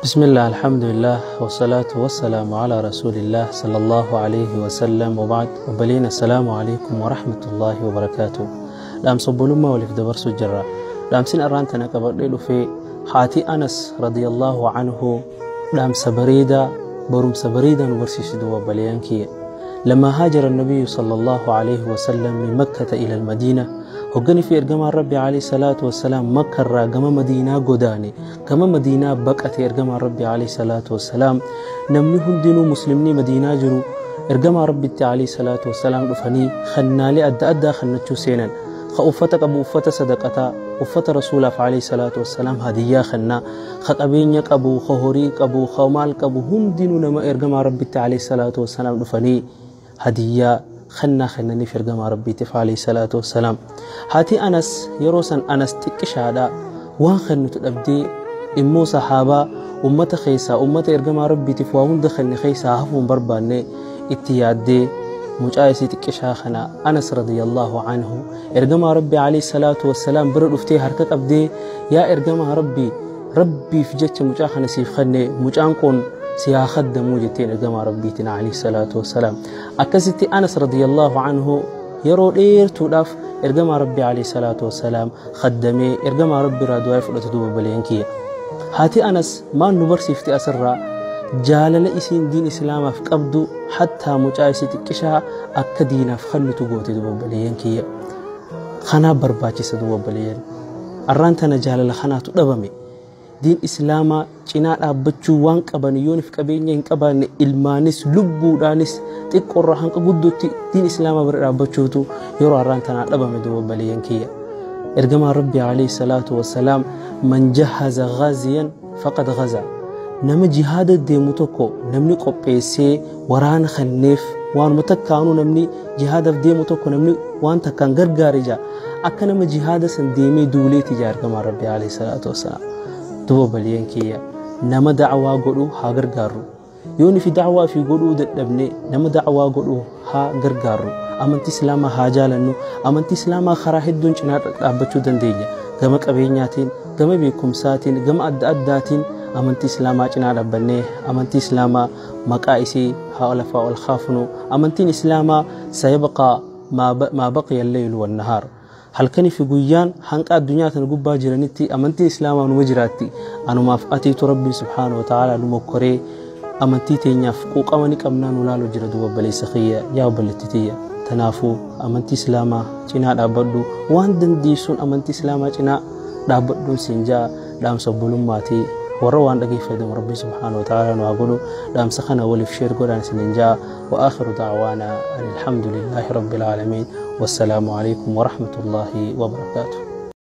بسم الله الحمد لله والصلاة والسلام على رسول الله صلى الله عليه وسلم وبعد وبلينا السلام عليكم ورحمة الله وبركاته. لام صبولما ولف دبرس الجرة لام سن أرانتنا كبر في حاتي أنس رضي الله عنه لام سبريدا بروم سبريدا ورسي دوا بليانكي. لما هاجر النبي صلى الله عليه وسلم من مكة إلى المدينة هجني في إرجما ربي عليه الصلاة والسلام مكة را مدينة قداني كما مدينة بقت إرجما ربي عليه الصلاة والسلام نمنهم دينو مسلمني مدينة جرو إرجما ربي عليه الصلاة والسلام رفني خنالي أدى أدى خنتشو سينا خأفتك أبو فت صدقتا وفت رسول عليه الصلاة والسلام هدية خنا خطبينك أبو خهوريك أبو خمالك أبو هم دينو نما إرجما ربي عليه الصلاة والسلام رفني هدية خنا خنني في رقم ربي عليه الصلاة والسلام. هاتي أنس يروسن أنس تكشادا وان خنو تبدي إمو صحابة أمة خيسا أمة إرقم ربي تفاون دخلني خيسا هفون برباني اتيادي مجايسي تكشا خنا أنس رضي الله عنه إرقم ربي عليه الصلاة والسلام برد افتي حركة أبدي يا إرقم ربي ربي في جتش مجاخنا سيف خني مجانكون سيا خدمو جتين إرقم ربيتنا عليه الصلاة والسلام. أكستي أنس رضي الله عنه يرو دير توداف إرقم ربي عليه الصلاة والسلام خدمي إرقم ربي رادواي فلتدوب بلينكية. هاتي أنس ما نبرسي في أسرة جالل إسين دين إسلام في قبضو حتى مجايسي تكشها أكدينا في خلتو قوتي دوب بلينكية. خنا برباچي سدوب بلين أرانتنا جالل خنا تدبمي دين إسلاما چنا dhaabachuu waan qaban yoonif qabeenya hin qabaanne ilmaanis lubbuudhaanis xiqqoorra hanqa gudduutti diin islaamaa bira dhaabbachuutu yeroo har'aan tanaa dhabame duuba baleeyyan kiyya. Ergamaan Rabbi alayhi salaatu wassalaam man jahaza ghaziyan faqad ghaza. Nama jihaada deemu tokko namni qopheessee waraana kanneef waanuma takkaanuu namni jihaadaaf deemu tokko namni waan takkaan gargaare jaa akka nama jihaada san deemee duuleeti jaa ergamaan Rabbi alayhi salaatu wassalaam. Duuba baleeyyan kiyya nama da'awaa godhu haa gargaarru yooni fi da'awaa fi godhuu dadhabne nama da'awaa godhu haa gargaarru amantii islaamaa haa jaalannu amantii islaamaa karaa hedduun cinaa dhaabbachuu dandeenya gama qabeenyaatiin gama beekumsaatiin gama adda addaatiin amantii islaamaa cinaa dhaabbannee amantii islaamaa maqaa isii haa lafaa ol kaafnu amantiin islaamaa sayabqaa maa baqiya alleylu wannahaar halkanii fi guyyaan hanqa addunyaa tana gubbaa jiranitti amantiin islaamaa numa jiraatti anumaaf atiitu rabbiin subhaanahu wa ta'aalaa nu mokkoree amantii teenyaaf quuqama ni qabnaa nu laalu jira duuba baleessa kiyya yaa obboleetti tiyya. Tanaafuu amantii islaamaa cinaa dhaabbadhu waan dandeessuun amantii islaamaa cinaa dhaabbadhuun siin jaa dhaamsa obbolummaatii warra waan dhageeffatamu rabbiin subhaanahu wa ta'aalaa nu haa godhu dhaamsa kana waliif sheer godhaan isiniin jaa wa aakhiru da'waanaa alhamdulillaahi rabbil aalamiin. والسلام عليكم ورحمة الله وبركاته.